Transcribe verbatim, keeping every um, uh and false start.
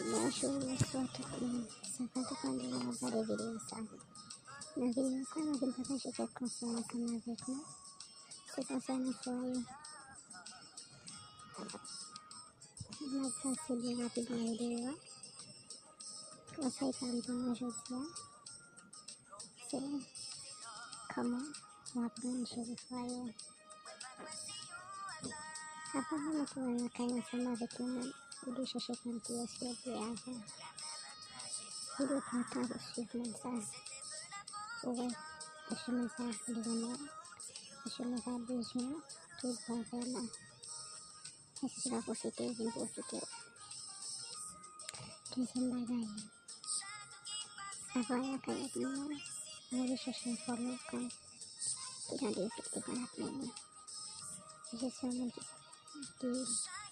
Bonjou, bonswa tout moun. Sa fè tout moun ki ap gade videyo sa. Nan videyo sa, mwen vin pataje kèk konsèy ansanm avèk nou. Se konsèy nan fwaye. M ap pase byen rapidman videyo a. Konsèy pa m pou nou jodi a, se kòman w ap rann jere fwaye w. Avan w antre nan kay ansanm avèk yon moun, ou dwe chèche konn kiyès ou ye avan. Ou dwe pran tan pou swiv moun sa. Pou wè, èske moun sa vrèman, èske moun sa bezwen tout bon vrèman. Èske se pa pwofite, vin pwofite w. Dezyèm bagay, avan w al lakay lòt moun nan, ou dwe chèche enfòme w konn ki jan de efèk li konn ap mennen. Èske se yon moun ki, ki